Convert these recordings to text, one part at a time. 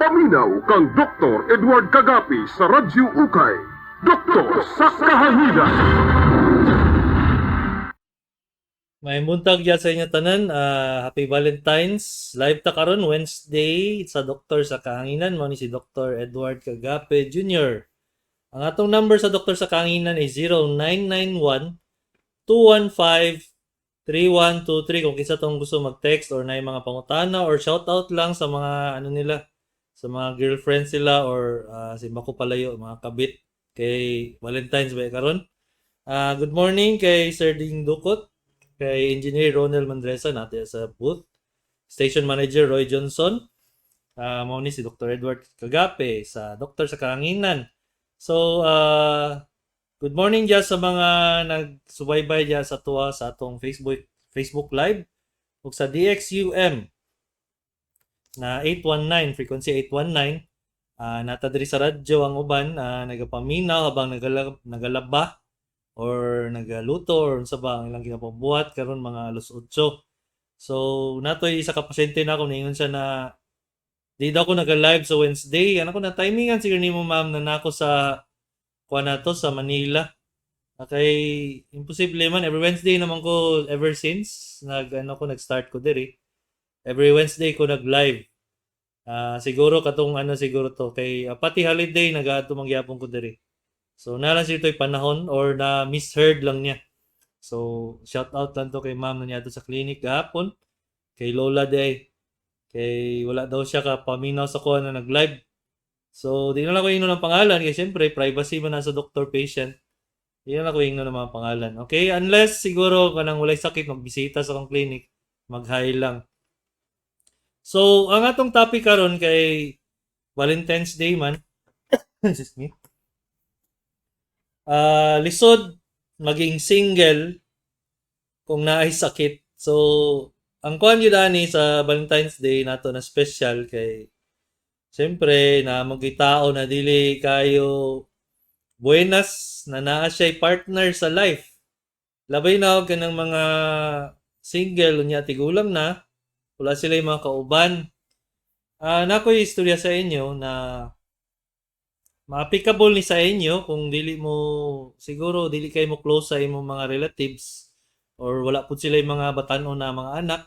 Paminaw kang Dr. Edward Cagape sa Radyo Ukay. Doktor sa Kahanginan. May buntag diya sa inyo tanan. Happy Valentine's. Live ta karon Wednesday sa Doktor sa Kahanginan. Mao ni si Dr. Edward Cagape Jr. Ang atong number sa Doktor sa Kahanginan ay 0991 215 3123 kung kinsa tong gusto mag-text or naay mga pangutana or shout out lang sa mga ano nila, sa mga girlfriends sila or si Mako Palayo, mga kabit kay Valentine's ba karon. Good morning kay Sir Ding Dukot, kay Engineer Ronel Mandresa natin sa booth, Station Manager Roy Johnson, mao ni si Dr. Edward Cagape sa Doktor sa Kahanginan. So, good morning dyan sa mga nagsubaybay dyan sa tuwa sa atong Facebook Facebook Live ug sa DXUM na 819, frequency 819. Nata diri sa radyo ang uban, nagapaminaw habang nagalaba or nagaluto or unsa ba ang ilang ginapabuhat karon mga alas 8. So natoy isa ka pasyente na ako, niingon siya na di daw ko naga-live sa Wednesday. Ano ko na timingan siguro nimo, ma'am, na nako sa kuan nato sa Manila. Okay, imposible man, every Wednesday naman ko ever since nag ano ko, nag-start ko diri. Every Wednesday ko nag-live. Siguro katong ano siguro to kay pati holiday nagaadto man gyapon ko diri. So na lang siguro to'y panahon or na misheard lang niya. So shout out lang to kay ma'am na niya sa clinic gahapon, kay Lola day. Kay wala daw siya ka paminaw sa kuha na nag-live. So di na lang ko ingnon ng pangalan kay syempre privacy man na sa doctor patient. Di na lang ko ingnon ng mga pangalan. Okay, unless siguro kanang walay sakit magbisita sa akong clinic, mag-hi lang. So, ang atong topic karon kay Valentine's Day man. Excuse me. Lisod maging single kung naay sakit. So, ang kuan gyud ani sa Valentine's Day nato na special kay siyempre na tao na dili kayo buenas na naa siya'y partner sa life. Labay na og kanang mga single unya tigulang na, wala sila yung mga kauban. Nakoy istorya sa inyo na ma-applicable ni sa inyo kung dili mo siguro dili kay mo close sa imong mga relatives or wala pud sila yung mga batan-on na mga anak.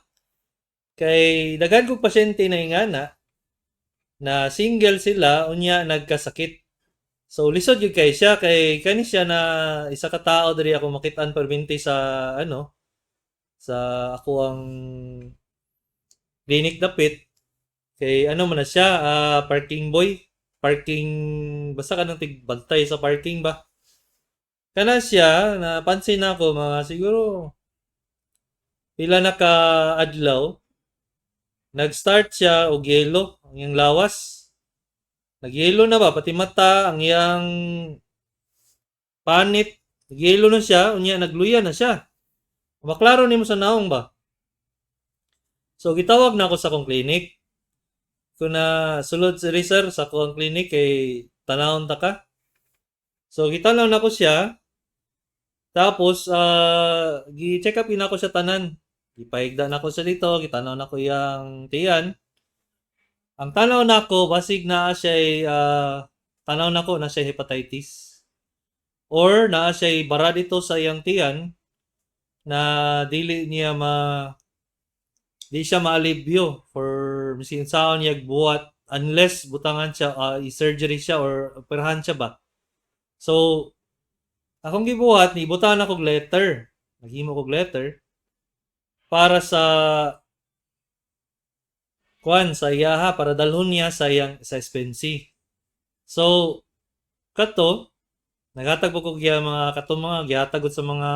Kay daghan kog pasyente na ingana na single sila unya nagkasakit. So lisod gyud kay siya kay kani siya na isa ka tawo diri ako makit-an perminti sa ano sa ako ang clinic dapit kay ano man na siya, parking boy, parking, basta kanang tigbantay sa parking ba. Kana siya, napansin nako mga siguro pila na ka adlaw, nag-start siya og yelo ang iyang lawas. Nagyelo na ba pati mata, ang iyang panit, nagyelo na siya, unya nagluya na siya. Maklaro nimo sa naong ba. So gitawag na ako sa akong clinic. Kung na sulod si sir sa akong clinic kay tanawon ta ka. So gitanaw nako siya. Tapos gi-check up nako siya tanan. Gipahigda nako siya dito, gitanaw nako iyang tiyan. Ang tanaw nako basig naa siya, tanaw nako na siya hepatitis. Or naa siya bara dito sa iyang tiyan na dili niya ma di siya maalibyo for bisin saon niya buhat unless butangan siya, i-surgery siya or operahan siya ba. So akong gibuhat, ni butangan ako og letter. Naghimo kog letter para sa kuan sa iyaha para dalhon niya sa iyang sa SPMC. So kato naghatag po kog iya mga katong mga gihatag sa mga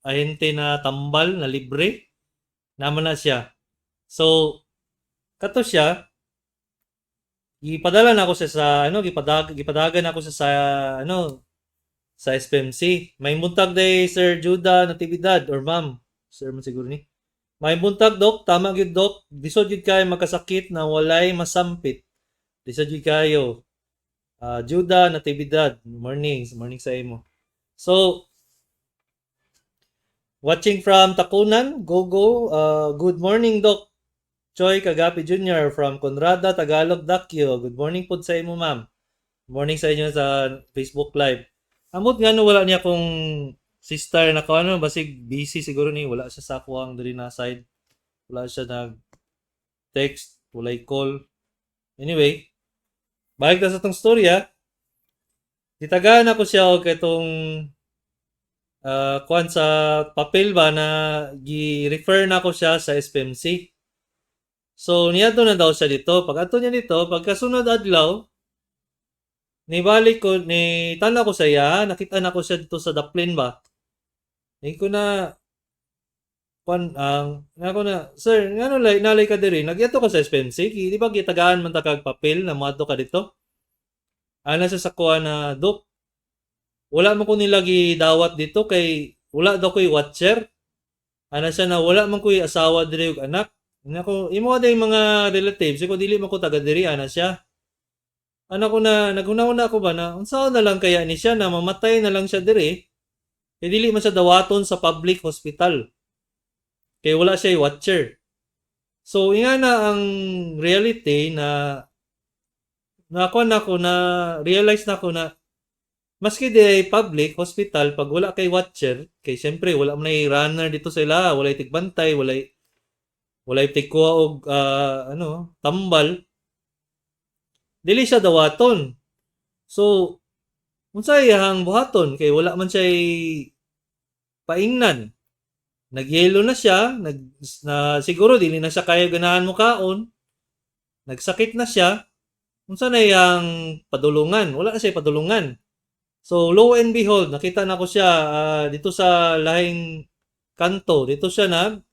ahente na tambal na libre naman na siya. So kato siya, gipadala na ako siya sa ano, gipadagan ako siya sa ano sa SPMC. May buntag day, Sir Judah Natividad or ma'am. Sir man siguro ni. May buntag, Dok, tama gyud, Dok. Lisod gyud kayo magkasakit na walay masampit. Lisod gyud kayo. Judah Natividad, morning, morning sa imo. So watching from Tacunan, go go. Good morning, Doc. Choi Kagapi Jr. from Conrada, Tagalog, Dakyo. Good morning po sa imo, ma'am. Good morning sa inyo sa Facebook Live. Amot nga no, wala niya kung sister na ko ano, basig busy siguro ni, wala siya sa akuang diri na side. Wala siya nag text, walay call. Anyway, balik ta sa atong storya. Gitagaan ako siya og katong kuan sa papel ba na gi-refer na ako siya sa SPMC. So niadto na daw siya dito. Pag adto niya dito, pagkasunod adlaw, nibalik ko ni tanaw ko sa iya, nakita na ko siya dito sa Daplin ba. Ni ko na kuan ang nga ko na, "Sir, ngano lay nalay ka diri? Nagyadto ka sa SPMC? Di ba gitagaan man ta kag papel na moadto ka dito?" Ana siya sa kuha na, "Dok, wala man ko nila gidawat dito kay wala daw ko'y watcher." Ana siya na wala man ko'y asawa diri ug anak. Ana ko, "Imo day mga relatives ko, dili man ko taga diri," ana siya. Ana ko na naghuna-huna ko ba na unsaon na lang kaya ni siya na mamatay na lang siya diri kay dili man siya dawaton sa public hospital. Kay wala siya watcher. So inga na ang reality na nakuha na ko na realize na ko na maski di ay public hospital, pag wala kay watcher, kay siyempre wala man ay runner dito sa ila, walay tigbantay, walay tigkuha og ano, tambal, dili siya dawaton. So unsa iyang buhaton kay wala man siya paingnan? Nagyelo na siya, nag na siguro dili na siya kaya ganahan mo kaon. Nagsakit na siya. Unsa na iyang padulungan? Wala na siya padulungan. So lo and behold, nakita na ko siya dito sa lahing kanto. Dito siya nag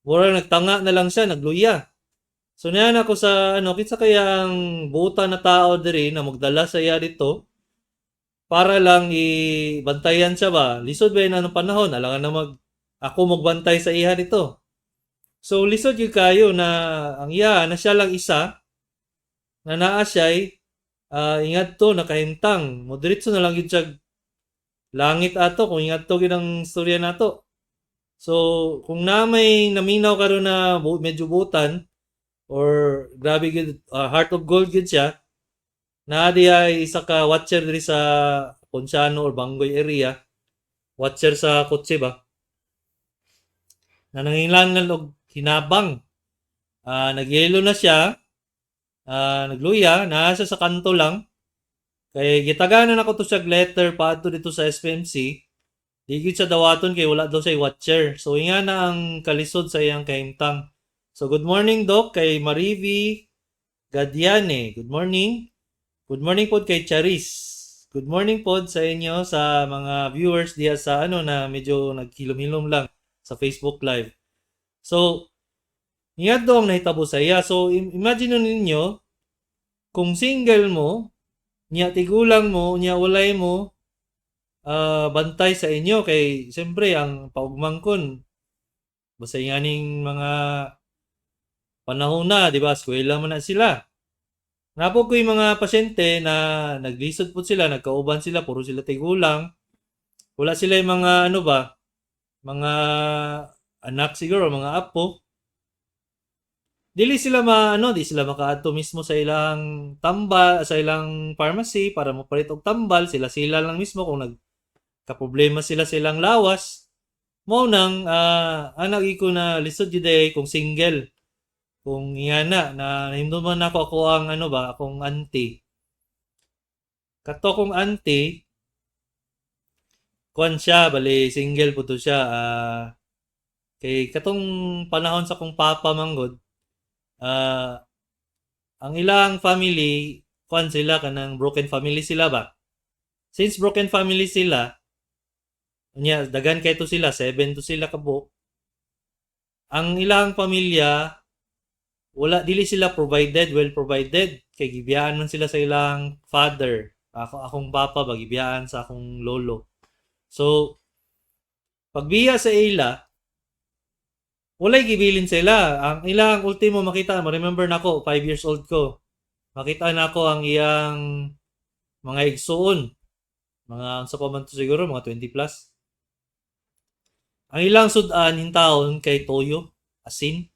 mura nagtanga na lang siya, nagluya. So niya na ko sa ano, kinsa kayang buta na tao diri na magdala sa iya dito para lang ibantayan siya ba? Lisod ba yun anong panahon? Alangan na mag ako magbantay sa iha dito. So lisod gyud kayo na ang iya na siya lang isa na naa siya'y ingat to nakahimtang. Mo diretso na lang gyud siya langit ato kung ingat to gyud ang istorya nato. So kung na may naminaw karon na medyo butan or grabe gyud, heart of gold gyud siya, naa di ay isa ka watcher diri sa Ponciano or Bangoy area, watcher sa kotse ba, na nangingailangan og hinabang. Nagyelo na siya, nagluya, naa siya sa kanto lang. Kay gitaganan ako to siya letter paadto dito sa SPMC. Di gyud siya dawaton kay wala daw siya watcher. So inga na ang kalisod sa iyang kahimtang. So good morning, Doc, kay Marivi Gadiane. Good morning. Good morning pod kay Charis. Good morning pod sa inyo sa mga viewers diha sa ano na medyo naghilom-hilom lang sa Facebook Live. So, ingat daw ang nahitabo sa iya. So, imagine ninyo kung single mo, niya tigulang mo, niya walay mo bantay sa inyo kay siyempre ang paugmangkon basta nganing mga panahon na, di ba? Eskwela man na sila. Napo ko yung mga pasyente na naglisod po sila, nagkauban sila, puro sila tigulang. Wala sila yung mga ano ba, mga anak siguro, mga apo. Dili sila ma ano, di sila makaadto mismo sa ilang tambal, sa ilang pharmacy para mopalit og tambal, sila-sila lang mismo kung nagkaproblema sila sa ilang lawas. Mao nang anak ko na lisod jud ay kung single. Kung ingana na nahimduman nako ako ang ano ba, akong auntie. Kato kong auntie, kuan siya, bali single po to siya. Kay katong panahon sa kong papa manggod, ang ilang family, kuan sila, kanang broken family sila ba? Since broken family sila, unya daghan kay to sila, seven to sila kabuok. Ang ilang pamilya wala, dili sila provided, well provided kay gibiyaan man sila sa ilang father. Ako akong papa ba, gibiyaan sa akong lolo. So pagbiya sa ila, walay gibilin sila. Ang ilang ultimo makita, ma-remember nako, 5 years old ko. Makita nako ang iyang mga igsuon. Mga unsa pa man to siguro, mga 20 plus. Ang ilang sudan hintawon kay toyo, asin.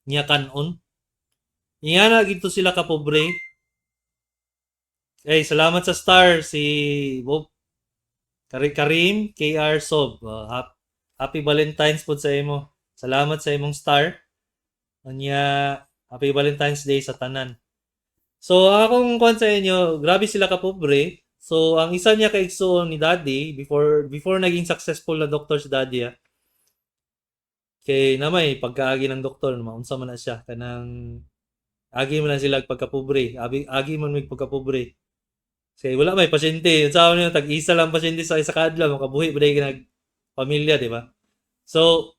Niya kanon. Ingana gito sila kapobre. Hey, salamat sa star si Bob Karim KR Sob. Happy Valentine's po sa imo. Salamat sa imong star. Unya, Happy Valentine's Day sa tanan. So, ang akong kuan sa inyo, grabe sila kapobre. So, ang isa niya ka igsuon ni Daddy before naging successful na doctor si Daddy, ah. Kay namay pagkaagi ng doktor, maunsa man na siya kanang agi man na sila pagkapobre, agi man mig pagkapobre. Kay wala may pasyente, unsa man yung tag-isa lang pasyente sa isa ka adlaw, makabuhi ba dai nag pamilya, di ba? So,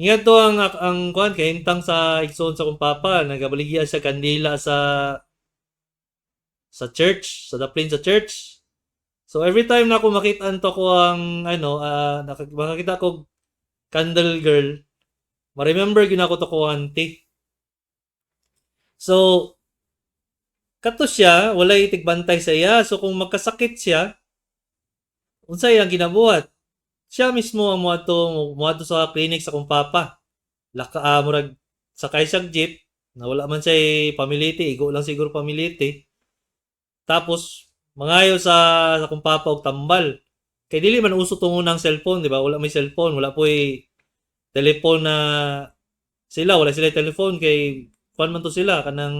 ingat to ang kuan kahimtang sa igsoon sa kong papa, nagabaligya siya kandila sa church, sa daplin sa church. So every time na ako makita to ko ang ano, makakita ko candle girl, ma-remember gyud ako to ko auntie. So kato siya, walay tigbantay sa iya. So kung magkasakit siya, unsay ang ginabuhat? Siya mismo ang muadto sa clinic sa kong papa. Laka murag sakay siya jeep, na wala man siya pamiliti, igo lang siguro pamiliti. Tapos mangayo sa kong papa og tambal. Kay dili man uso tong unang cellphone, di ba? Wala may cellphone, wala po'y telephone na sila, wala sila telephone kay kuan man to sila kanang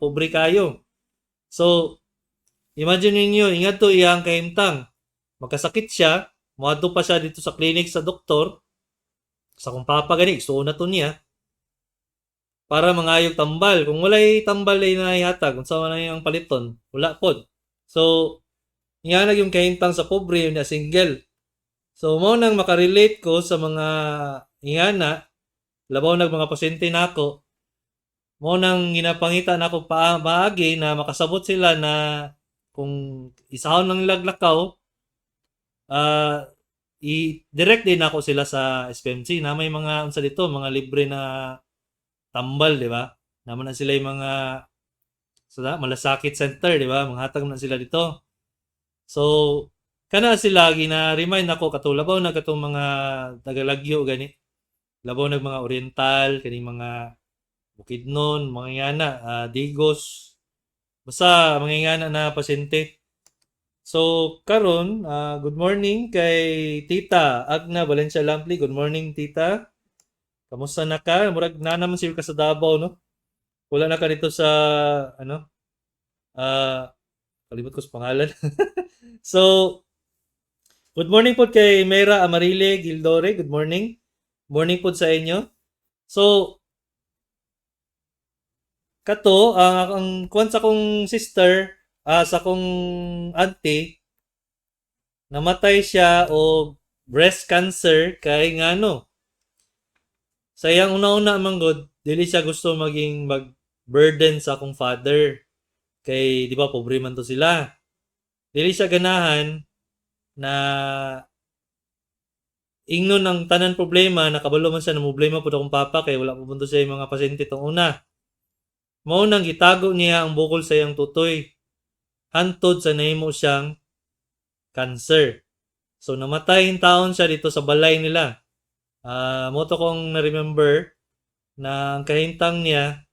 pobre kayo. So imagine ninyo, ingat to iyang kahimtang. Magkasakit siya, muadto pa siya dito sa clinic sa doktor, sa kong papa gani, igsuon na to niya para mangayog tambal. Kung walay tambal ay nahihatag, unsa man ang paliton, wala pod. So, nga na yung kahimtang sa pobre na single. So, mao nang makarelate ko sa mga ingana, labaw nag mga pasyente nako. Mao nang ginapangita nako pa maagi na makasabot sila na kung isahon lang nila lakaw, i-direct din ako sila sa SPMC na may mga unsa dito, mga libre na tambal, di ba? Naman na sila yung mga sa malasakit center, di ba? Manghatag na sila dito. So, kana sila gina-remind ako kato labaw na katong mga tagalagyo gani. Labaw nag mga Oriental, kaning mga Bukidnon, mga ingana, Digos. Basta mga ingana na pasyente. So, karon, good morning kay Tita Agna Valencia Lampli. Good morning, Tita. Kamusta na ka? Murag na naman siguro ka sa Davao, no? Wala na ka dito sa ano? Kalimot ko sa pangalan. So, good morning po kay Mera Amarile Gildore. Good morning. Morning po sa inyo. So, kato ang kuan sa kong sister, sa kong auntie, namatay siya og breast cancer kay ngano. Sa iyang una-una man gud, dili siya gusto maging mag burden sa akong father. Kay di ba pobre man to sila. Dili siya ganahan na ingnon ang tanan problema, nakabalo man siya na problema pud akong papa kay wala po siya yung mga pasyente tong una. Mao nang gitago niya ang bukol sa iyang tutoy. Hantod sa nahimo siyang cancer. So namatay in taon siya dito sa balay nila. Mo to kong na-remember na ang kahimtang niya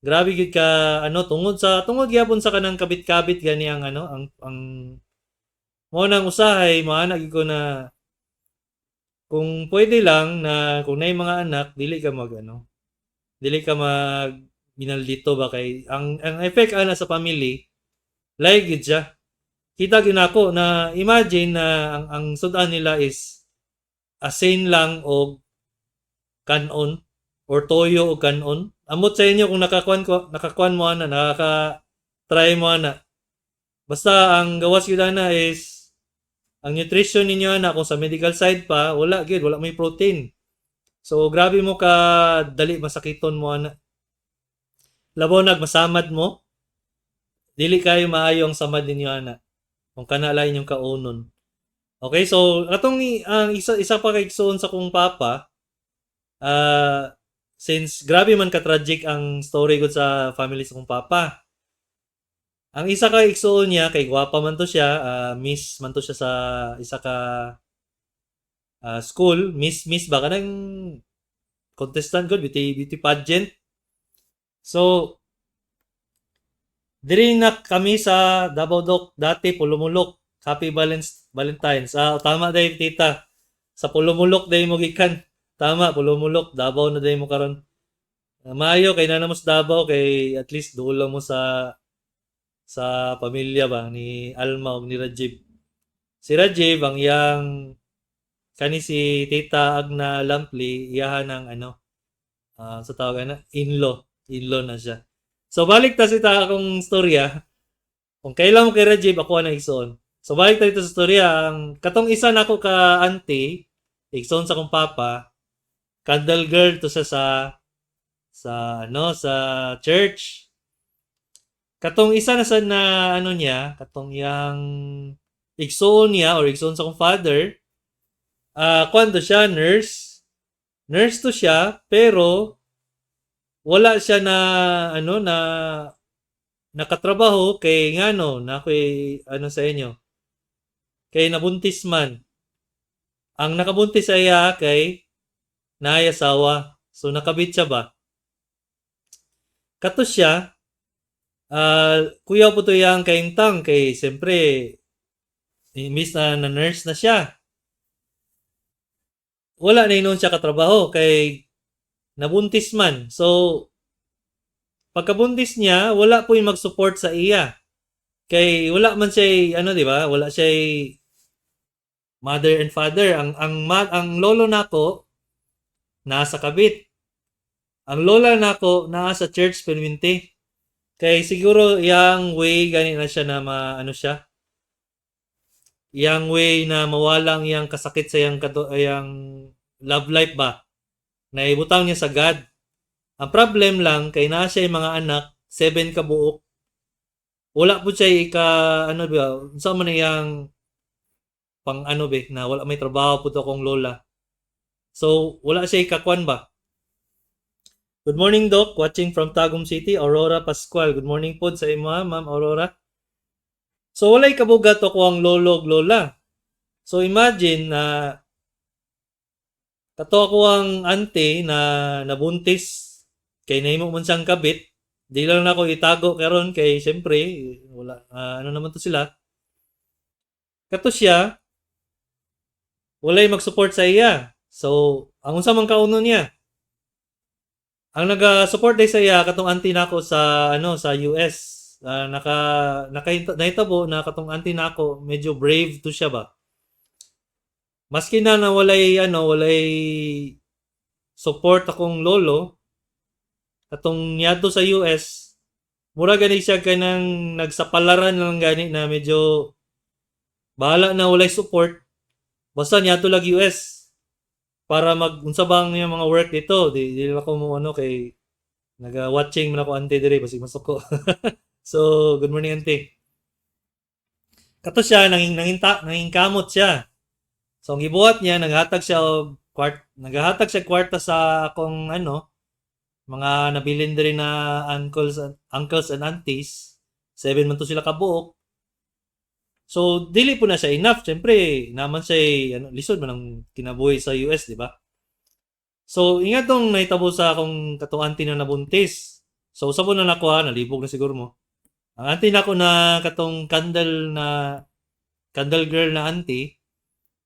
grabe gyud ka ano tungod gyapon sa kanang kabit-kabit gani ang ano ang mo nang usahay maana gyud ko na kung pwede lang na kung naay mga anak dili ka mag ano dili ka mag minaldito ba kay ang effect ana sa family lahi gyud siya. Kita gyud nako na imagine na ang sud-an nila is asin lang og kanon or toyo og kanon. Amot sa inyo kung nakakuan mo ana, nakaka try mo ana. Basta ang gawas gyud ana is ang nutrition ninyo ana kung sa medical side pa wala gyud, wala may protein. So grabe mo ka dali masakiton mo ana. Labaw nag masamad mo, dili kayo maayo ang samad ninyo ana. Kung kana lang inyong kaunon. Okay, so atong ang isa isa pa kay igsuon sa kong papa, since grabe man ka tragic ang story ko sa family sa kong papa. Ang isa ka igsuon niya kay gwapa man to siya, miss man to siya sa isa ka school, miss miss ba kanang contestant gud, beauty pageant. So diri na kami sa Davao, Doc, dati Polomolok. Happy Valence Valentine's. Ah, tama day, tita. Sa Polomolok day mo gikan. Tama, Polomolok, Davao na day mo karon. Ah, maayo kay naa mo sa Davao kay at least duol lang mo sa pamilya ba ni Alma ug ni Rajiv. Si Rajiv ang iyang kani si Tita Agna Lampli, iyahan ng ano, sa tawag na in-law, in-law na siya. So balik ta sa akong storya. Kung kailan mo kay Rajiv, ako na igsoon. So balik ta dito sa storya, ang katong isa nako ka auntie, igsoon sa akong papa, candle girl to siya sa ano, sa church. Katong isa na sa na ano niya, katong yang igsoon niya or igsoon sa akong father, ah, kuan siya, nurse. Nurse to siya, pero wala siya na ano na nakatrabaho kay ngano na ako'y ano sa inyo. Kay nabuntis man. Ang nakabuntis sa iya kay naay asawa. So nakabit siya ba? Kato siya, kuya po to yang kaintang kay siyempre imbis na, na nurse na siya. Wala na inon siya katrabaho kay nabuntis man. So pagkabuntis niya, wala po yung mag-support sa iya. Kay wala man siya ano, di ba? Wala siya mother and father. Ang lolo nako nasa Kabit. Ang lola nako nasa church perminti. Kay siguro yang way gani na siya na ma, ano siya. Yang way na mawala ang iyang kasakit sa iyang kato, iyang love life ba. Naibutang niya sa God. Ang problem lang kay naa siya mga anak, 7 ka buok. Wala po siya ika ano ba, unsa man iyang pang ano be na wala may trabaho po to akong lola. So wala siya ikakuan ba. Good morning, Doc, watching from Tagum City, Aurora Pascual. Good morning po sa imo, Ma'am Aurora. So walay kabugat ako ang lolo ug lola. So imagine na kato ako ang auntie na nabuntis kay nahimo man siyang kabit. Di lang nako itago karon kay siyempre wala, ano naman to sila. Kato siya walay mag-support sa iya. So ang unsa man kauno niya? Ang naga-support day sa iya katong auntie nako sa ano, sa US. Naka nahitabo na katong auntie nako medyo brave to siya ba. Maski na na walay ano, walay support akong lolo katong niadto sa US, mura gani siya kanang nagsapalaran lang gani na medyo bahala na walay support basta niadto lag US para mag unsa bang yung mga work dito. Di lang ako mo ano kay naga-watching man ako, auntie, diri basig masuko. So good morning, auntie. Kato siya nanging kamot siya. So ang gibuhat niya, naghatag siya og naghahatag siya kwarta sa akong ano, mga nabilin diri na uncles and aunties. 7 man to sila kabuok. So dili po na siya enough, syempre naman siya ano, lisod man ang kinabuhi sa US, di ba? So ingat tong nahitabo sa akong katong auntie na nabuntis. So usab na nako ha, nalibog na siguro mo. Ang auntie nako na katong candle girl na auntie,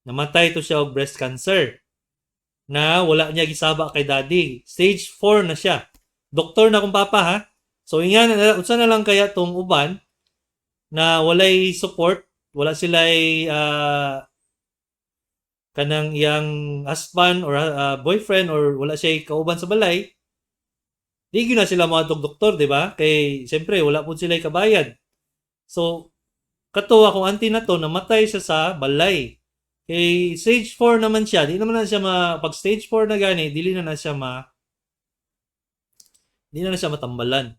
namatay to siya og breast cancer na wala niya gisaba kay daddy. Stage 4 na siya. Doktor na akong papa ha. So inga na unsa na lang kaya tong uban na walay support, wala sila kanang iyang husband or boyfriend or wala siya kauban sa balay, di gyud na sila moadtog doktor, di ba? Kay siyempre wala pud sila kabayad. So kato akong auntie na to, namatay siya sa balay. Kay stage 4 naman siya, di naman na siya ma pag stage 4 na gani, dili na na siya ma di na na siya matambalan.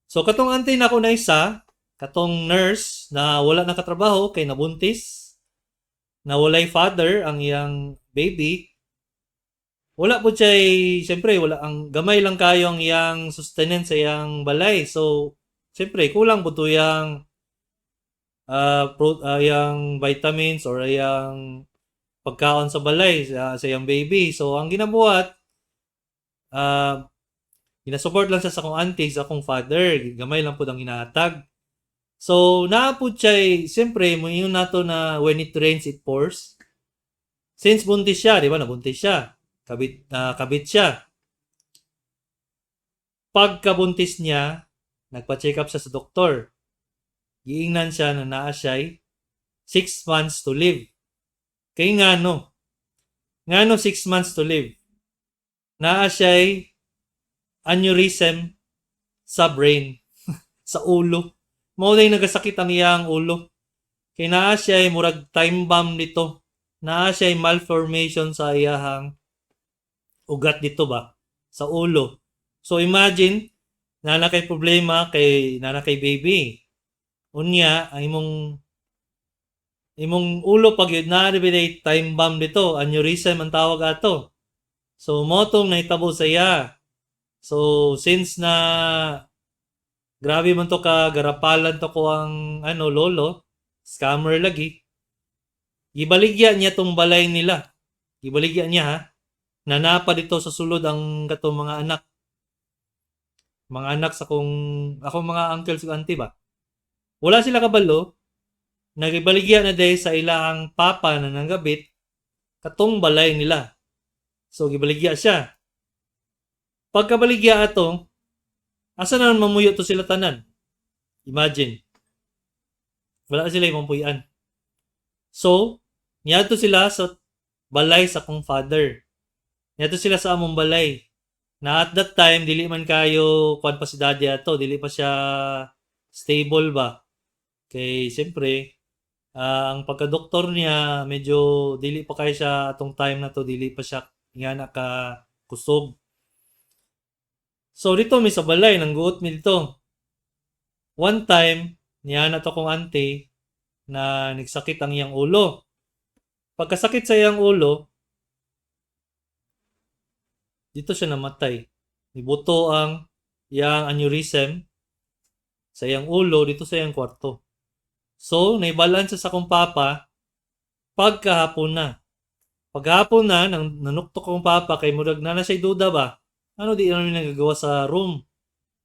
So katong auntie nako na isa, katong nurse na wala nakatrabaho kay nabuntis, na walay father ang iyang baby, wala po siya, siyempre wala ang gamay lang kayo ang iyang sustenance sa iyang balay. So siyempre kulang po to yang yang vitamins or yang pagkaon sa balay sa iyang baby. So ang ginabuhat, Gina-support lang siya sa akong auntie, sa akong father, gamay lang pud ang ginahatag. So, naa pud siya, siyempre, moingon nato na when it rains, it pours. Since buntis siya, di ba? Nabuntis siya. Kabit, kabit siya. Pagkabuntis niya, nagpa-check up siya sa doktor. Giingnan siya na naa siya'y 6 months to live. Kay ngano? Ngano 6 months to live? Naa siya'y aneurysm sa brain, sa ulo. Mao na nagasakit ang iyang ulo. Kay naa siya'y murag time bomb dito. Naa siya'y malformation sa iyahang ugat dito ba? Sa ulo. So imagine, naa na kay problema kay naa na kay baby. Unya, ang imong ulo pag yun na time bomb dito, aneurysm ang tawag ato. So mao tong nahitabo sa iya. So since na grabe man to ka garapalan to ko ang ano lolo, scammer lagi. Gibaligya niya tong balay nila. Gibaligya niya ha. Na naa pa dito sa sulod ang katong mga anak. Mga anak sa kong akong mga uncles ug auntie ba. Wala sila kabalo, nagibaligya na diay sa ilahang papa na nanggabit katong balay nila. So gibaligya siya. Pagkabaligya ato, asa na mamuyo to sila tanan? Imagine. Wala sila mapuy-an. So, niadto sila sa balay sa akong father. Niadto sila sa among balay. Na at that time dili man kayo kuan pa si daddy ato, dili pa siya stable ba. Kay siyempre ang pagka-doktor niya medyo dili pa kayo siya atong time na to, dili pa siya ingana ka kusog. So dito mi sa balay, nangguot mi dito. One time, niya na to kong auntie na nagsakit ang iyang ulo. Pagkasakit sa iyang ulo, dito siya namatay. Nibuto ang iyang aneurysm sa iyang ulo dito sa iyang kwarto. So, naibalan siya sa akong papa pagkahapon na. Pagkahapon na, nang nanuktok akong papa kay murag na na siya duda ba? Ano di namin nagagawa sa room?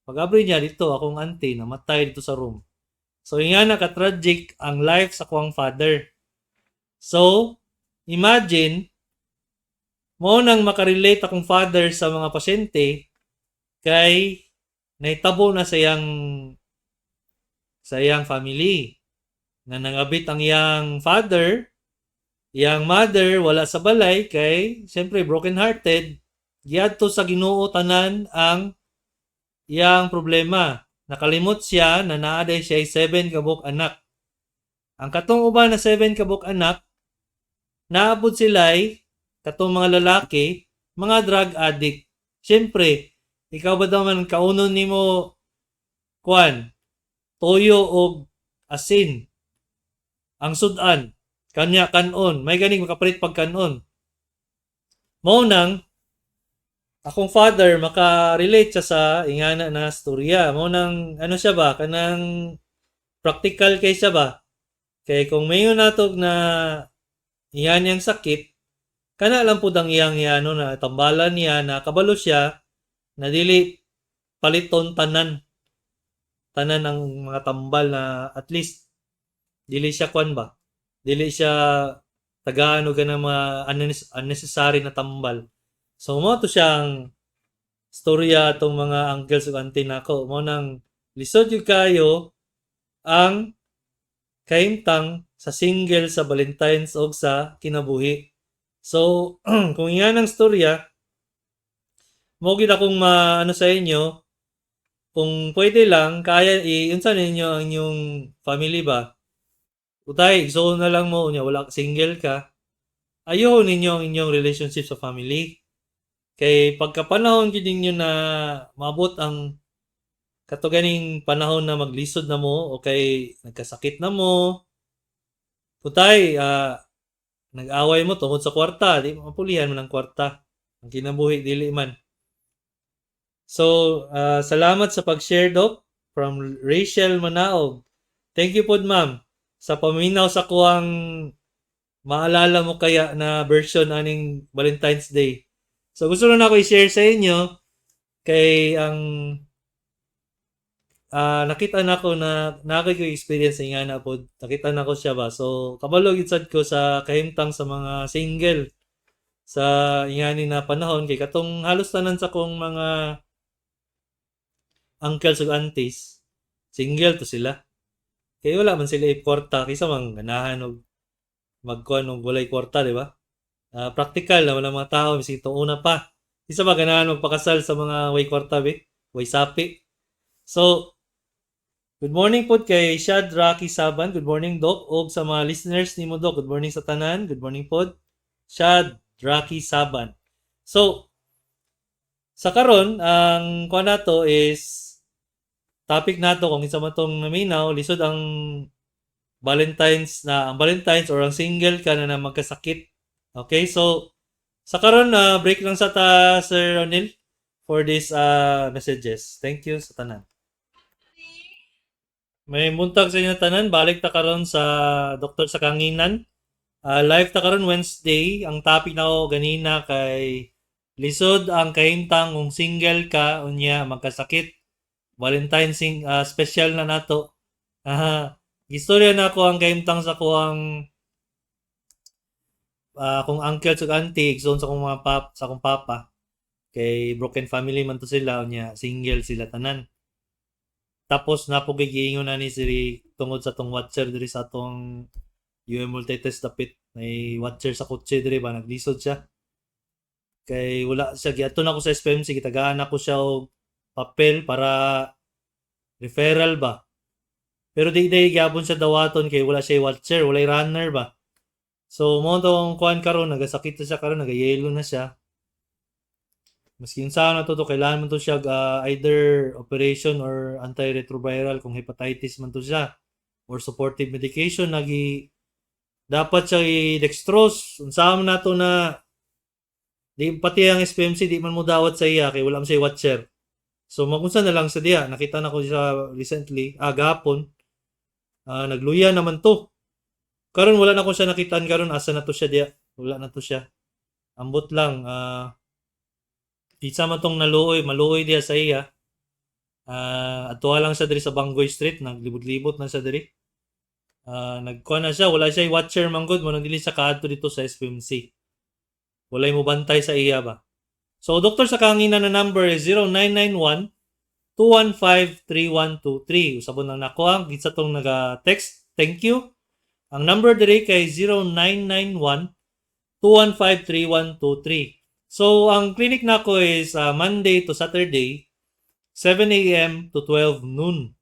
Pag-abri niya dito, akong auntie namatay dito sa room. So, nga na ka-tragic ang life sa akong father. So, imagine, mo nang makarelate akong father sa mga pasyente kay nahitabo na sa iyang family na nangabit ang iyang father, iyang mother wala sa balay kay siyempre broken hearted, giadto sa Ginoo tanan ang iyang problema. Nakalimot siya na naa diay siya 7 kabuk anak. Ang katong uban na 7 kabuk anak, naabot sila'y katong mga lalaki, mga drug addict. Siyempre, ikaw ba daw man kaunon nimo kuan, toyo og asin ang sudan, kanya kanon, may ganing makapalit pag kanon. Mao nang akong father maka-relate siya sa ingana na storya. Mao nang ano siya ba, kanang practical kay siya ba. Kay kung mayon natog na iyan niyang sakit, kana lang pud ang iyang ano na tambalan niya na kabalo siya na dili paliton tanan tanan ang mga tambal na at least dili siya kwan ba, dili siya tagaan og ganang mga unnecessary na tambal. So mo to siyang storya atong mga uncles ug auntie nako. Mo nang lisod jud kayo ang kahimtang sa single sa Valentine's og sa kinabuhi. So kung iyan ang storya mo gid akong maano sa inyo, kung pwede lang kaya i-unsa ninyo ang inyong family ba. Utay, igsuon na lang mo unya wala, single ka. Ayo ninyo ang inyong relationship sa family. Kay pagkapanahon gid ninyo na maabot ang kato ganing panahon na maglisod na mo o kay nagkasakit na mo, putay, nag-away mo tungod sa kwarta, di mapulihan mo ng kwarta. Ang kinabuhi dili man. So, salamat sa pag-share, Doc, from Rachel Manaog. Thank you pod, ma'am, sa paminaw sa kuang maalala mo kaya na version aning Valentine's Day. So gusto lang ako i-share sa inyo kay ang nakita na ko na naa ko experience nga na pod. Nakita na ko siya ba. So kabalo gid sad ko sa kahimtang sa mga single sa ingani na panahon kay katong halos tanan sa kong mga uncles ug aunties single to sila. Kay wala man sila kwarta kaysa man ganahan og magkuan og walay kwarta, di ba? Practical na wala mga tao bisag itong una pa. Kinsa ba ganahan magpakasal sa mga way kwarta be? Way sapi. So, good morning po kay Shad Rocky Saban. Good morning, Doc. Og sa mga listeners nimo, Doc. Good morning sa tanan. Good morning po. Shad Rocky Saban. So, sa karon ang kuan nato is topic nato kung isa man tong naminaw, lisod ang Valentine's na ang Valentine's or ang single ka na, na magkasakit. Okay, so sa karon na break lang sa ta, Sir Ronil, for this messages. Thank you sa tanan. May buntag sa inyo tanan, balik ta karon sa Doktor sa Kahanginan. Live ta karon Wednesday. Ang topic nako ganina kay lisod ang kahimtang kung single ka unya magkasakit. Valentine's special na nato. Aha. Istorya na ako ang kahimtang sa kuang akong uncle ug auntie, igsoon sa akong mga pap sa akong papa. Kay broken family man to sila unya single sila tanan. Tapos naa po giingon na ni si tungod sa tong watcher diri sa atong UM Multitest dapit, may watcher sa kotse diri ba, naglisod siya. Kay wala siya giadto na ko sa SPMC, gitagaan ako siya og papel para referral ba. Pero di day gyapon siya dawaton kay wala siya watcher, walay runner ba. So mo to ang kuan karon, nagasakit na siya karon, nagayelo na siya. Maski unsaon na to, kailangan man to siya either operation or antiretroviral kung hepatitis man to siya or supportive medication nagi dapat siya i-dextrose. Unsaon man nato na di pati ang SPMC di man mo dawat sa iya kay wala man siya watcher. So magunsa na lang sa diya. Nakita na ko siya recently, gahapon. Nagluya naman to. Karon wala na ko siya nakitaan karon, asa na to siya diya. Wala na to siya. Ambot lang isa man tong naluoy, maluoy diya sa iya. Adtuha lang siya diri sa Bangoy Street, naglibot-libot na siya diri. Nagkuha na siya, wala siya watcher man gud, mo nang dili siya kaadto dito sa SPMC. Walay mo bantay sa iya ba. So Doktor sa Kahanginan na number is 0991 215 3123. Usabon lang nako ang kinsa tong naga-text. Thank you. Ang number diri kay 0991 215 3123. So ang clinic nako is Monday to Saturday, 7 a.m. to 12 noon.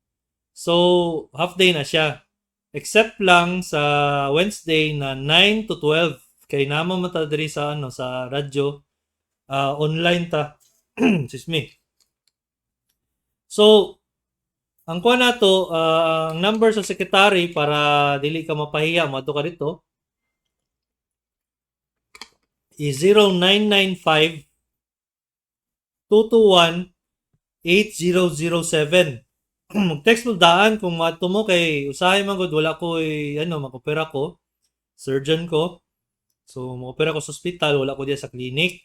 So half day na siya. Except lang sa Wednesday na 9 to 12 kay namo man ta diri sa ano sa radyo, online ta. Excuse me. So ang kuha nato, ang number sa secretary para dili ka mapahiya moadto ka dito is 0995 221 8007. Mag-text mo daan kung maadto mo kay usahay man gud wala ko ano mag-opera ko, surgeon ko. So mo-opera ko sa ospital, wala ko diya sa clinic.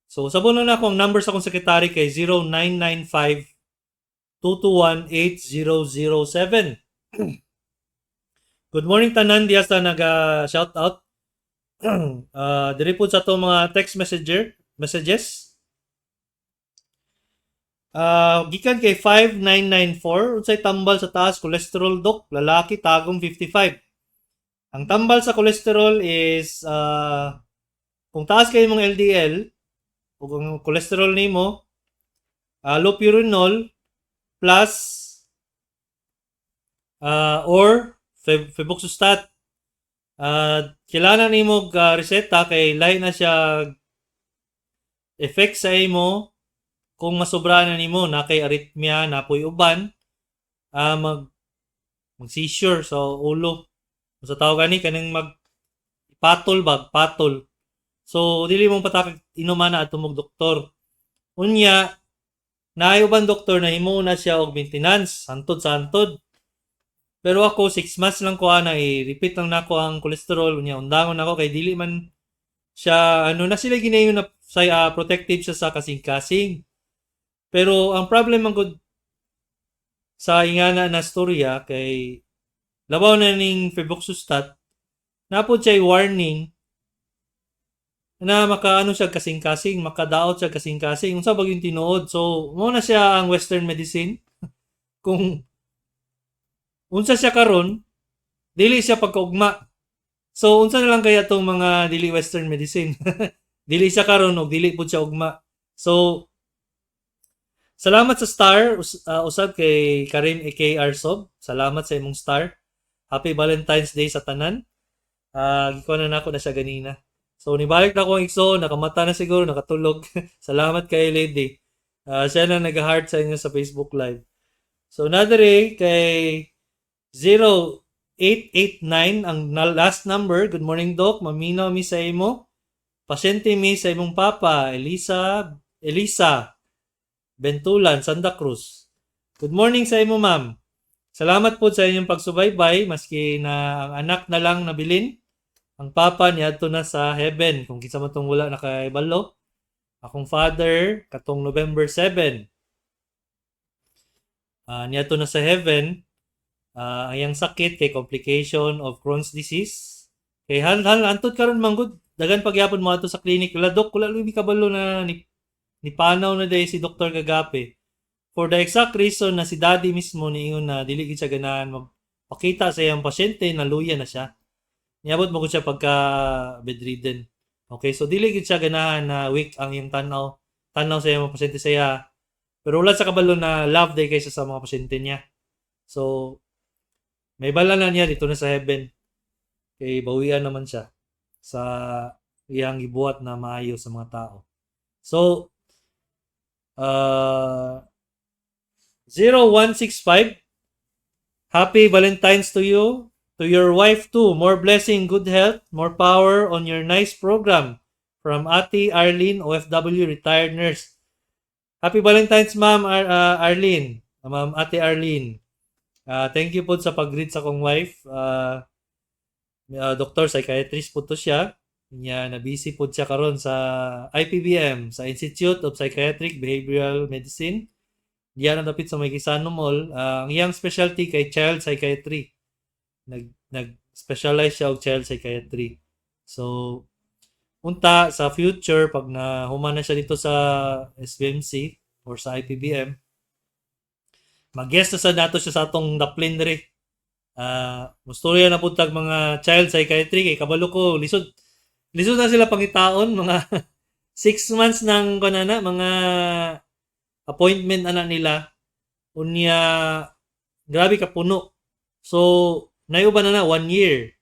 So sabon lang na ako ang number sa akong secretary kay 0995 221 8007. Good morning tanan diya sa naga shout out. Diri po sa atong mga text messenger messages. Gikan kay 5994, unsay tambal sa taas cholesterol, Dok? Lalaki, tagong 55. Ang tambal sa cholesterol is kung taas kay imong LDL o kung cholesterol nimo, allopurinol plus or febuxostat. Kailangan nimo reseta kay lahi na siya effect sa imo kung masobra na nimo na kay arrhythmia na poy uban, mag mag seizure sa ulo sa tawag gani kaning mag patol ba, patol. So dili mo patakag inuman na adto mog doktor. Unya naay uban doktor na himo na siya og maintenance hantod sa hantod, pero ako 6 months lang ko ana, i-repeat lang nako ang cholesterol unya undangon ako kay dili man siya ano na sila ginayon na Say protective siya sa kasing-kasing. Pero ang problem man gud sa ingana na storya kay labaw na ning febuxostat, napod siya warning na makaano siya kasing-kasing, makadaot siya kasing-kasing. Unsa ba yung tinuod? So, mao na siya ang Western medicine. Kung unsa siya karon, dili siya pagkaugma. So, unsa na lang kaya tong mga dili Western medicine? Dili siya karon og dili pud siya ugma. So, salamat sa star usab kay Karim AK Arsob. Salamat sa imong star. Happy Valentine's Day sa tanan. Gikuha na nako na siya ganina. So, nibalik na ko ang igsoon, nakamata na siguro, nakatulog. Salamat kay lady. Siya na nag-heart sa inyo sa Facebook Live. So, another kay 0889 ang last number. Good morning, Doc. Maminaw mi sa imo. Pasyente mi sa imong papa, Elisa, Elisa Bentulan, Santa Cruz. Good morning sa imo, ma'am. Salamat po sa inyong pagsubaybay maski na ang anak na lang nabilin. Ang papa niadto na sa heaven kung kinsa man tong wala nakaibalo. Akong father katong November 7. Niadto na sa heaven. Ang iyang sakit kay complication of Crohn's disease. Kay hal hal antud karon manggod daghan pagyapon mo ato sa clinic. "Wala, Dok, wala mi kabalo na ni panaw na day si Dr. Kagape." For the exact reason na si daddy mismo niingon na dili gid siya ganahan magpakita sa iyang pasyente na luya na siya. Niabot mo gud siya pagka bedridden. Okay, so dili gid siya ganahan na weak ang iyang tanaw tanaw sa iyang mga pasyente sa iya. Pero wala sa kabalo na love day kaysa sa mga pasyente niya. So, may bala na niya dito na sa heaven. Kay bawian naman siya sa iyang gibuhat na maayo sa mga tao. So, 0165. Happy Valentine's to you, to your wife too. More blessing, good health, more power on your nice program. From Ate Arlene, OFW, retired nurse. Happy Valentine's, Ma'am Arlene. Ma'am Ate Arlene. Thank you po sa pag-greet sa akong wife. Doctor, psychiatrist po to siya. Nya na busy po siya karon sa IPBM, sa Institute of Psychiatric Behavioral Medicine. Diyan ang dapit sa may Gaisano Mall. Ang iyang specialty kay child psychiatry. Nag specialize siya og child psychiatry. So unta sa future pag na human na siya dito sa SBMC or sa IPBM, mag-guest na sa nato siya sa atong daplin diri. Mustorya na pud tag mga child psychiatry kay kabalo ko lisod lisod na sila pangitaon, mga 6 months nang kanana mga appointment ana nila, unya grabe ka puno. So nayuba na na one year.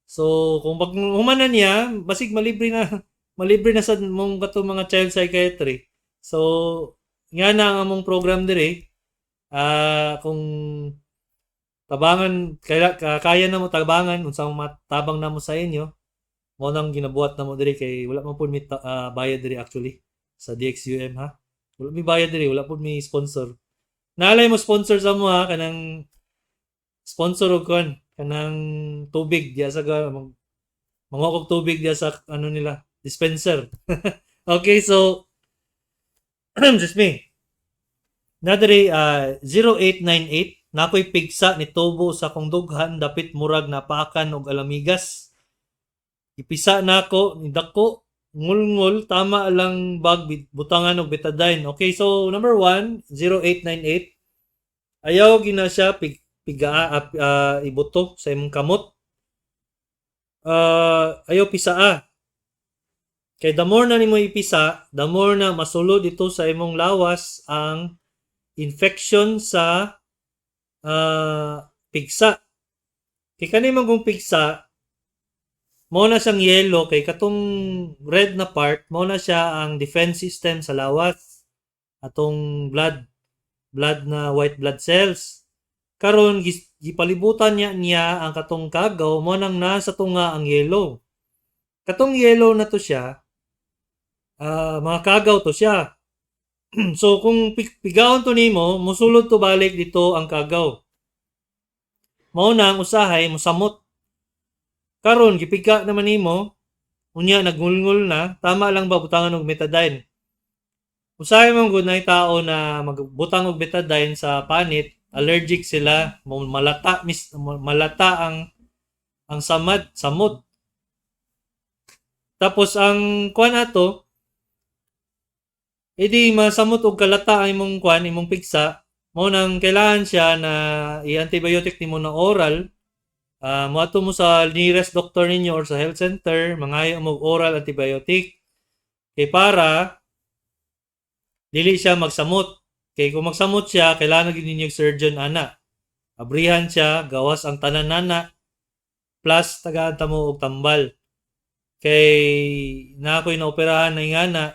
So kung pag human na niya, basig malibre na sad mong katong mga child psychiatry. So nga na ang among program diri, kung tabangan kaya na mo tabangan unsa matabang namo sa inyo, mo nang ginabuhat namo diri kay wala man pud mi bayad diri actually sa DXUM, ha. Wala mi bayad diri, wala pud mi sponsor. Naalay mo sponsor sa mo, ha, kanang sponsor og kuan, kanang tubig diya sa manguha og tubig diya sa ano nila, dispenser. Okay, so excuse me. Nadiri 0898, nakoy pigsa ni tubo sa akong dughan dapit murag napakan og alamigas. Ipisa nako ni dako ngulngol, tama lang bag butangan og Betadine? Okay, so number 1, 0898, ayaw gina siya pigaa, ibuto sa imong kamot. Ayaw pisaa. Kay the more na nimo ipisa, the more na masulod ito sa imong lawas ang infection sa pigsa. Kay kani man kung pigsa, mao na siyang yellow kay katong red na part, mao na siya ang defense system sa lawas. Atong blood blood na white blood cells. Karon gipalibutan niya niya ang katong kagaw, mo nang nasa tunga ang yellow. Katong yellow na to siya, mga kagaw to siya. So kung pigaon to nimo, musulod to balik dito ang kagaw. Mao na ang usahay musamot. Karon gipiga naman nimo, Unya nagngulngol na, tama lang ba butangan og Betadine? Usahay man gud na tao na magbutang og Betadine sa panit, allergic sila, malata mis malata ang samad, samot. Tapos ang kuan ato, edi masamot og kalata ang imong kuan, imong pigsa, mao nang kailangan siya na i-antibiotic nimo na oral. Moadto mo sa nearest doctor ninyo or sa health center, mangayo mo og oral antibiotic kay para dili siya magsamot. Kay kung magsamot siya, kailangan gyud ninyo surgeon ana. Abrihan siya, gawas ang tanan nana, plus tagaan ta mo og tambal. Kay na ako'y naoperahan na ingana,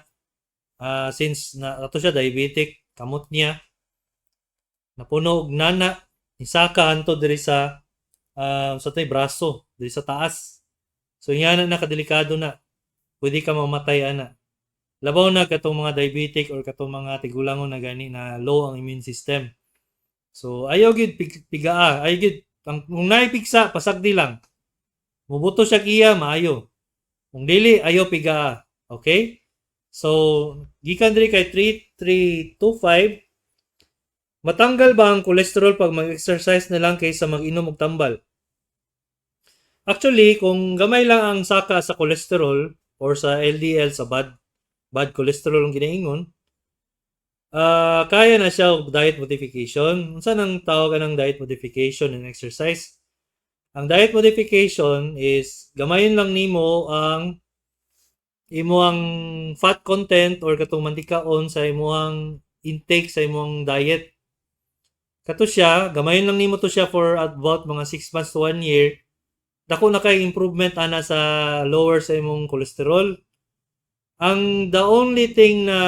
since na ato siya diabetic, kamot niya napuno og nana, nisaka anto diri sa tay braso, diri sa taas. So ingana na kadelikado na. Pwede ka mamatay ana. Labaw na katong mga diabetic or katong mga tigulangon na gani na low ang immune system. So ayaw gyud pigaa, ayaw gyud ang kung naay pigsa, pasagdi lang. Mubuto siya iya maayo. Kung dili, ayaw pigaa. Okay? So gikan diri kay 3325, matanggal ba ang cholesterol pag mag-exercise na lang kaysa mag-inom og tambal? Actually, kung gamay lang ang saka sa cholesterol or sa LDL, sa bad bad cholesterol ang ginaingon, kaya na siya og diet modification. Unsa nang tawag ng diet modification and exercise? Ang diet modification is gamayon lang nimo ang imuang fat content or katong mantikaon sa imuang intake sa imong diet. Kato siya, gamayon lang nimo to siya for about mga 6 months to 1 year. Dako na kay improvement ana sa lower sa imong cholesterol. Ang the only thing na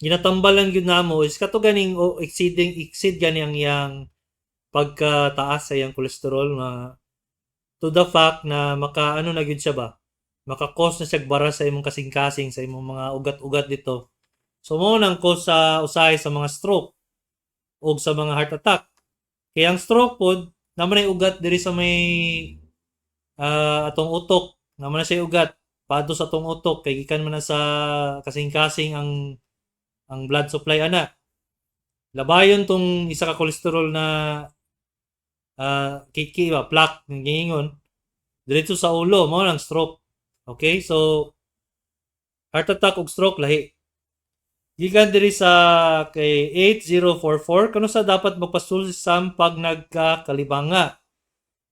ginatambalan gyud namo is kato ganing o exceeding exceed gani ang iyang pagkataas sa iyang cholesterol na to the fact na maka ano na gyud siya ba, maka-cause na siya bara sa imong kasing-kasing, sa imong mga ugat-ugat dito. So mao nang cause sa usahay sa mga stroke o sa mga heart attack. Kaya ang stroke pod naman ay ugat diri sa may atong utok, naman na siya ugat padto sa atong utok kay gikan man na sa kasing-kasing ang blood supply ana. Labayon tong isa ka cholesterol na kiki ba, plaque ng giingon diretso sa ulo, mao nang stroke. Okay, so heart attack ug stroke lahi. Gikan diri sa kay 8044, kano sa dapat magpa-stool exam pag nagkakalibanga?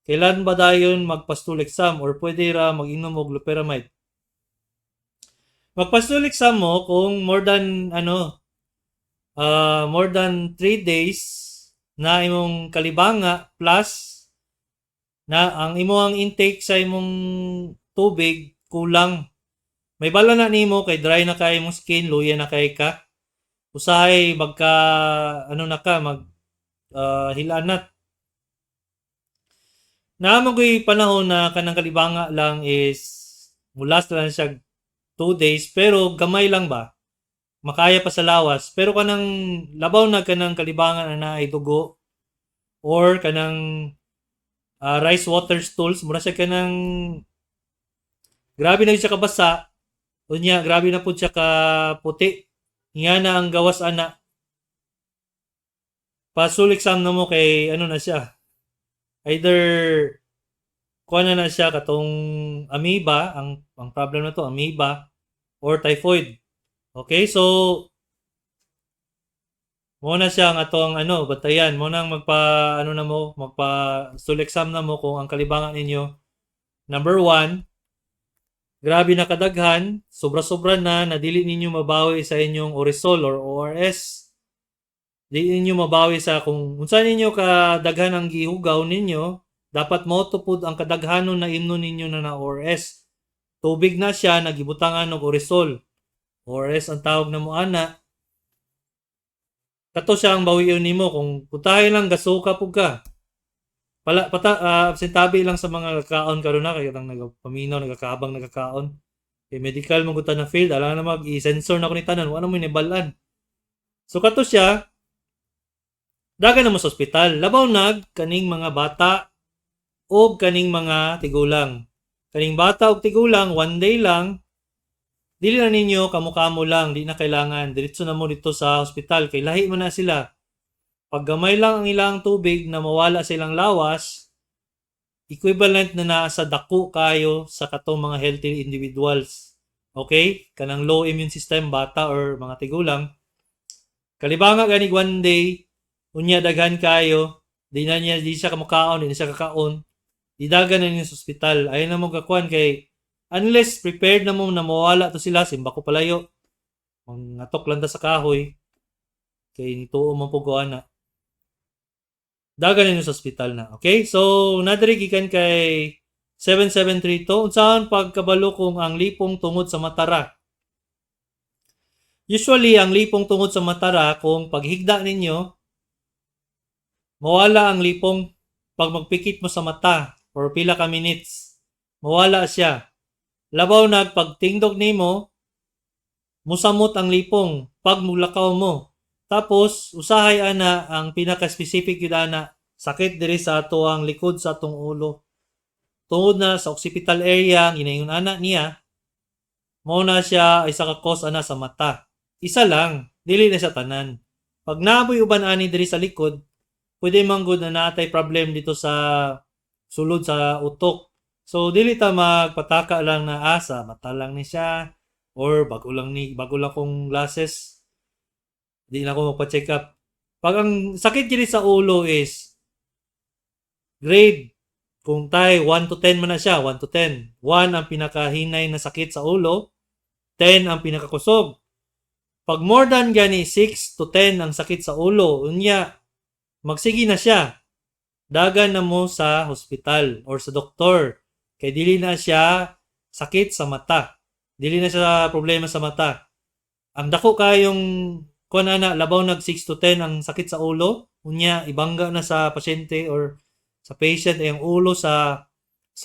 Kailan ba dayon magpa-stool exam or pwede ra mag-inom og loperamide? Magpa-stool exam mo kung more than ano more than 3 days na imong kalibanga plus na ang imong intake sa imong tubig kulang. May bala na nimo kay dry na kay imong skin, luya na kay ka. Usahay magka ano na ka, mag hilanat. Naa man ko'y panahon na kanang kalibanga lang is mulas lang siya 2 days pero gamay lang ba? Makaya pa sa lawas pero kanang labaw na kanang kalibangan na naay dugo or kanang rice water stools, mura siya kanang grabe na siya kabasa, unya grabe na pud siya ka puti nga na ang gawas ana, pa-stool exam na mo kay ano na siya, either kuha na na siya katong amoeba, ang problem na to amoeba or typhoid. Okay, so mo na siya ang atong ano, bantayan mo nang magpa ano na mo, magpa stool exam na mo kung ang kalibangan ninyo, number one, grabe na kadaghan, sobra-sobra na, na dili ninyo mabawi sa inyong Oresol or ORS. Dili ninyo mabawi sa kung unsa ninyo kadaghan ang gihugaw ninyo, dapat mo pud ang kadaghanon na imnon ninyo na na ORS. Tubig na siya nagibutangan og Oresol. ORS ang tawag na mo ana. Kato siya ang bawion nimo kung putahe lang gasuka pug ka. Pala pata absentabi lang sa mga kaon karon na kay katang nagapaminaw, nagakaabang, nagakaon. Kay medical man gud ta na field, alam na mag i-sensor na ko ni tanan, wa na mo nibal-an. So kato siya, dagan na mo sa ospital. Labaw nag kaning mga bata o kaning mga tigulang. Kaning bata ug tigulang, one day lang, dili na ninyo kamo-kamo lang, di na kailangan. Diretso na mo dito sa hospital kay lahi man na sila. Pag gamay lang ang ilang tubig na mawala sa ilang lawas, equivalent na na sa dako kayo sa katong mga healthy individuals. Okay? Kanang low immune system, bata or mga tigulang. Kalibanga ganig one day, unya daghan kayo, di na niya, di siya kamukaon, di na siya kakaon, idagan na niya sa ospital. Ayaw na mo kakuan kay unless prepared na mo na mawala to sila, simba ko palayo. Mangatok lang ta sa kahoy kay nituo man po na. Dagan ninyo sa ospital na. Okay? So, nadiri gikan kay 7732. Unsaon pagkabalo kung ang lipong tungod sa mata ra? Usually, ang lipong tungod sa mata ra, kung paghigda ninyo, mawala ang lipong pag magpikit mo sa mata for pila ka minutes. Mawala siya. Labaw nag pagtingdog nimo, musamot ang lipong pag mulakaw mo. Tapos usahay ana, ang pinaka-specific gyud ana, sakit diri sa ato ang likod sa atong ulo. Tungod na sa occipital area ang ginaingon ana niya, mao na siya isa ka cause ana sa mata. Isa lang, dili na siya tanan. Pag naaboy uban ani diri sa likod, pwede man gud na naatay problem dito sa sulod sa utok. So dili ta magpataka lang na asa mata lang ni siya or bago lang kong glasses, di na ako magpa-check up. Pag ang sakit diri sa ulo is grade kung tay 1 to 10 man na siya, 1 to 10. 1 ang pinakahinay na sakit sa ulo, 10 ang pinakakusog. Pag more than gani 6 to 10 ang sakit sa ulo, unya magsige na siya. Dagan na mo sa hospital or sa doktor. Kay dili na siya sakit sa mata. Dili na siya problema sa mata. Ang dako kayong kuan ana, labaw nag 6 to 10 ang sakit sa ulo, unya ibangga na sa pasyente or sa patient ay ang ulo sa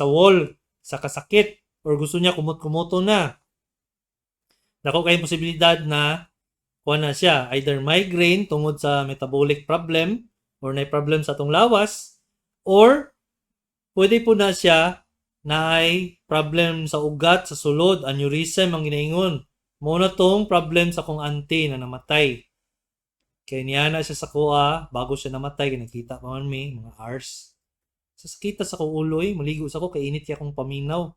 wall sa kasakit or gusto niya kumot-kumoto na. Dako kayong posibilidad na kuan na siya, either migraine tungod sa metabolic problem or na problem sa atong lawas, or pwede po na siya na ay problem sa ugat sa sulod, aneurysm ang ginaingon. Mao na tong problem sa kong auntie na namatay. Kay niya na siya sa kuha bago siya namatay, kay nakita pa man mi mga hours. Sa sakita sa kong ulo eh, maligo sa ko kay init kay akong paminaw.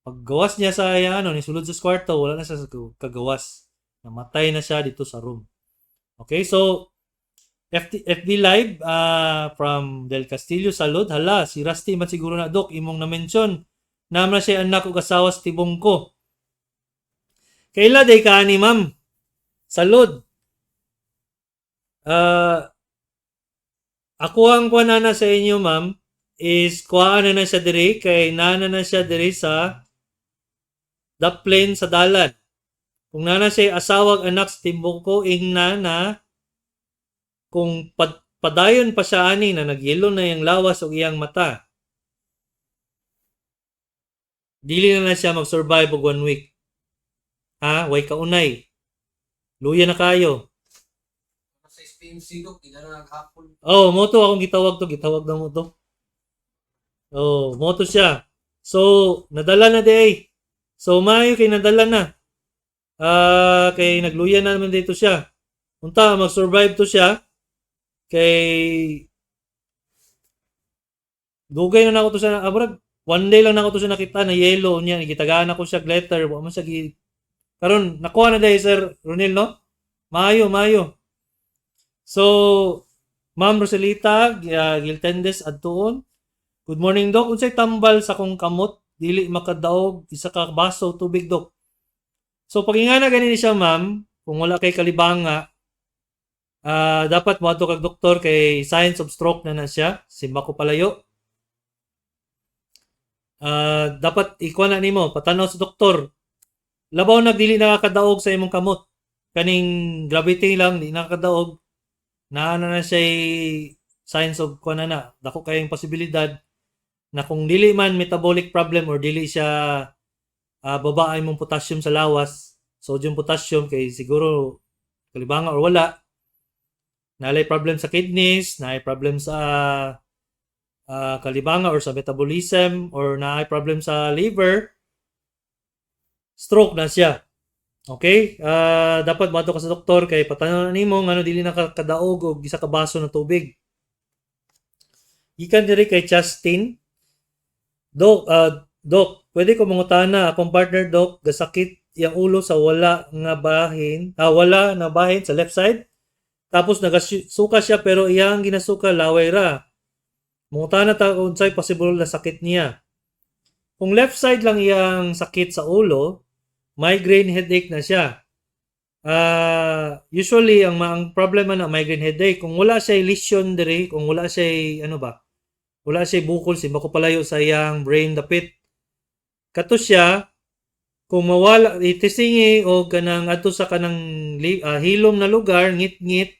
Paggawas niya sa ano, ni sulod sa kwarto, wala na siya sa kagawas. Namatay na siya dito sa room. Okay, so FB Live from Del Castillo, salud. Hala, si Rusty man siguro na, Dok, imong na-mention. Naman na siya anak ug asawa sa Tibungko. Kaila day ka ani, ma'am? Salud. Ako ang kuan na sa inyo, ma'am, is kuhaan na na siya diri kay nana na siya diri sa Daplin sa dalan. Kung nana siya asawag anak sa Timbuktu, ingna na kung padayon pa siya ani na nagyelo na iyang lawas o iyang mata, dili na na siya mag-survive og one week. Ha? Way kaunay. Luya na kayo. Sa SPMC, Dok, di na naghapon. Oh, mo to akong gitawag to, gitawag na mo to. Oh, mo to siya. So, nadala na di ay. So, maayo kay nadala na. Ah, kay nagluya na naman dito siya. Unta mag-survive to siya kay dugay na nako to siya, murag one day lang nako to siya nakita na yellow niya, gitagaan ako siya letter, wa man siya gi karon nakuha na dahil, Sir Ronel, no? Maayo, maayo. So, Ma'am Roselita Giltendes adtuon. Good morning, Doc. Unsay tambal sa akong kamot? Dili makadaog isa ka baso tubig, Doc. So pag ingana gani ni siya, ma'am, kung wala kay kalibanga, dapat moadto kag doktor kay signs of stroke na na siya. Simba ko palayo. Dapat ikuha na nimo, patanaw sa doktor. Labaw nagdili nakakadaog sa imong kamot. Kaning gravity lang di nakakadaog. Naa na na siya signs of kuha na na. Dako kayong posibilidad na kung dili man metabolic problem or dili siya baba ang imong potassium sa lawas, sodium, potassium, kay siguro kalibanga or wala, nalay problem sa kidneys, naay problem sa kalibanga or sa metabolism or naay problem sa liver, stroke na siya. Okay? Dapat moadto ka sa doktor kay patanaw nimo ngano dili na ka kadaog og isa ka baso na tubig. Gikan diri kay Justin. Dok, Dok, pwede ko mangutana akong partner, Dok, gasakit iyang ulo sa wala nga bahin, wala na bahin sa left side. Tapos nagasuka siya pero iyang ginasuka laway ra. Mangutana ta kung unsay possible na sakit niya. Kung left side lang iyang sakit sa ulo, migraine headache na siya. Usually ang problema na migraine headache kung wala siya lesion diri, kung wala siya ano ba, wala siya bukol simbako palayo sa iyang brain dapit. Kato siya kung mawala itisingi o kanang adto sa kanang hilom na lugar, ngit-ngit,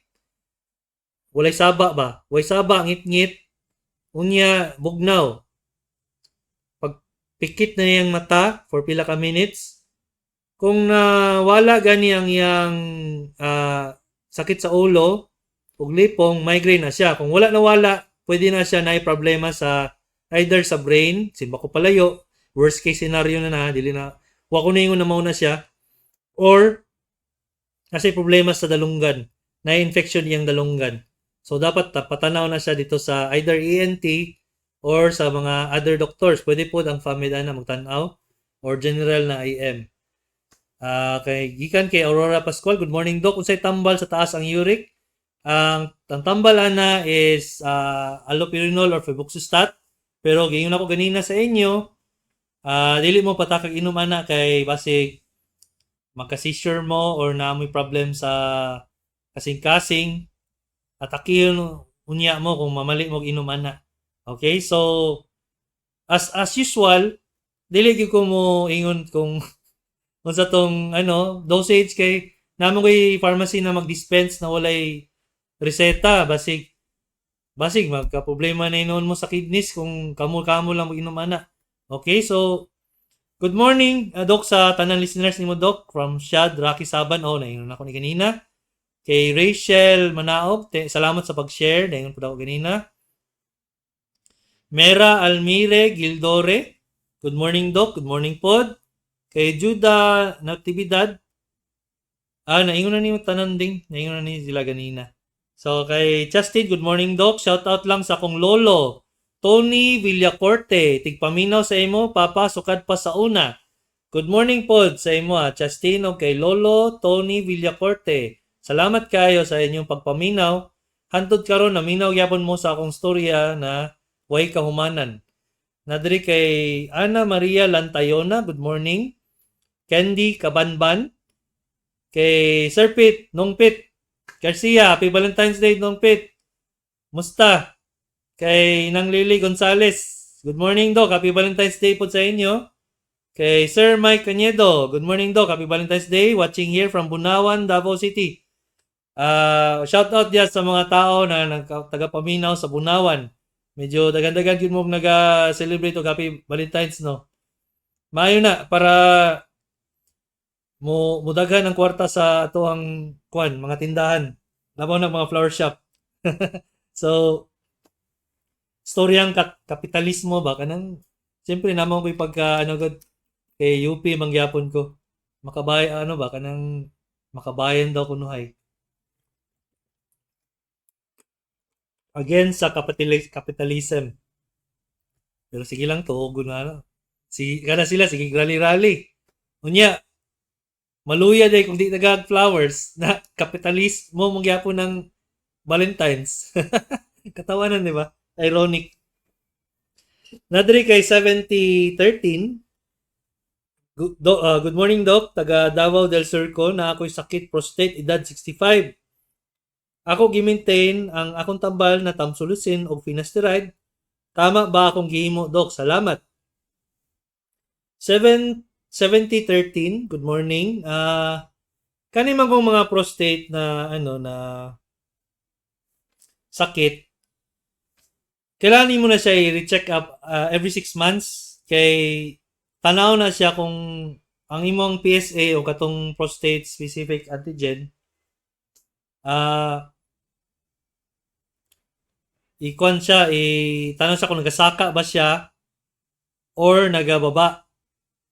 walay saba ba, walay saba, ngit-ngit, unya bugnaw, pag pikit na iyang mata for pila ka minutes, kung nawala gani ang iyang sakit sa ulo ug lipong, migraine na siya. Kung wala nawala, pwede na siya na problema sa either sa brain, simbako palayo, worst case scenario na na, dili na wa ko ningon na mao na siya, or kasi problema sa dalunggan, na infection iyang dalunggan. So dapat patanaw na siya dito sa either ENT or sa mga other doctors. Pwede po ang FAMED ana magtan-aw or general na IM. Kay gikan kay Aurora Pascual, good morning, Doc. Unsay tambal sa taas ang uric? Ang tambal ana is allopurinol or febuxostat. Pero giingon ako ganina sa inyo, dili mo patakag inom ana kay basig magka-seizure mo or naa moy problem sa kasing-kasing, atakiyon unya mo kung mamali mo og inom ana. Okay? So as usual, dili gyud ko mo ingon kung unsa tong ano dosage kay naa man koy pharmacy na mag-dispense na walay reseta. Basig magka problema na hinuon mo sa kidneys kung kamo-kamo lang mag-inom ana. Okay, so good morning, Doc, sa tanan listeners nimo, Doc, from Shad Rocky Saban. Oh, naingon ako ni ganina. Kay Rachel Manaog, te, salamat sa pag-share, naingon pud ako ganina. Mera Almire Gildore, good morning, Doc, good morning pod. Kay Juda Natividad, naingon na nimo tanan ding, naingon na ni sila ganina. So kay Justin, good morning, Doc, shout out lang sa akong lolo, Tony Villacorte, tigpaminaw sa imo, papa, sukad pa sa una. Good morning pod sa imo, Justin, o kay Lolo Tony Villacorte. Salamat kayo sa inyong pagpaminaw. Hantod karon naminaw gyapon mo sa akong storya na way kahumanan. Nadri kay Ana Maria Lantayona, good morning. Candy Kabanban. Kay Sir Pete, Nong Pete Garcia, happy Valentine's Day, Nong Pete. Musta? Kay Nang Lily Gonzales, good morning, Doc, happy Valentine's Day po sa inyo. Kay Sir Mike Canedo, good morning, Doc, happy Valentine's Day, watching here from Bunawan, Davao City. Shout out diyan sa mga tao na tagapaminaw sa Bunawan. Medyo dagan-dagan yun mo naga-celebrate og Happy Valentine's, no. Maayo na para mo mudaghan ang kwarta sa ato ang kwan, mga tindahan. Labaw na mga flower shop. So storyang kapitalismo ba kanang siyempre naman ko'y pagka ano gud kay UP mangyapon ko. Makabay ano ba kanang makabayan daw kunuhay. Against sa capitalism. Pero sige lang tuogon na ano. Si kana sila sige rally-rally. Unya maluya day kung di nagag flowers na kapitalismo mo gyapon ng Valentine's. Katawanan, di ba? Ironic. Nadri kay 7013. Good morning, Doc. Taga Davao del Sur ko na ako'y sakit prostate, edad 65. Ako gi-maintain ang akong tambal na tamsulosin og finasteride. Tama ba akong gihimo, Doc? Salamat. 7 7013, good morning. Kani man kong mga prostate na ano na sakit, kailangan nimo na siya i-recheck up every 6 months kay tanaw na siya kung ang imong PSA o katong prostate specific antigen. Ikuan siya, i-tanong siya kung nagasaka ba siya or nagababa.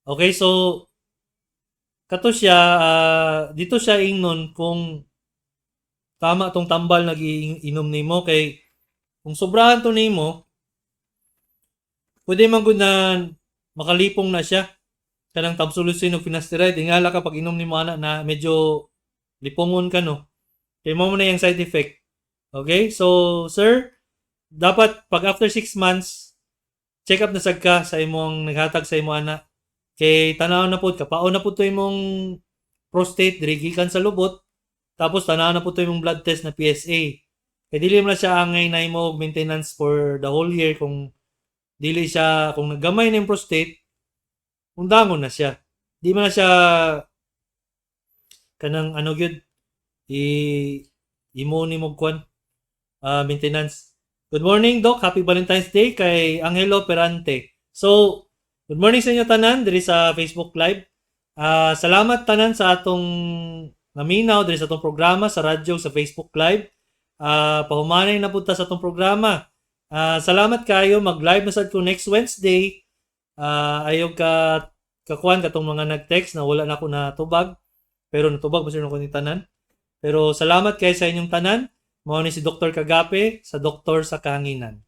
Okay, so kato siya, dito siya ingnon kung tama tong tambal nag-iinom nimo, kay kung sobrahan to nimo, pwede man gud na makalipong na siya. Kanang tamsulosin og finasteride, ingala ka pag inom nimo ana na medyo lipongon ka, no, kay mao man na yung side effect. Okay, so sir, dapat pag after 6 months, check up na sad ka sa imong naghatag sa imo ana, kay tanaw na pud, kapaon na pud to imong prostate diri gikan sa lubot, tapos tanaw na pud to imong blood test na PSA, kay dili man na siya angay na imo og maintenance for the whole year kung dili siya, kung naggamay na yung prostate, undangon na siya. Di man na siya kanang ano gyud i imo ni mo kwan maintenance. Good morning, Doc. Happy Valentine's Day kay Angelo Perante. So, good morning sa inyo tanan diri sa Facebook Live. Salamat tanan sa atong naminaw diri sa atong programa sa radyo, sa Facebook Live. Pahumanay na punta sa atong programa. Salamat kayo. Mag-live na sad ko next Wednesday. Ayaw ka kakuan katong mga nag-text na wala na ako natubag. Pero natubag ba sir ko ni tanan? Pero salamat kayo sa inyong tanan. Mao ni si Dr. Kagape sa Doktor sa Kahanginan.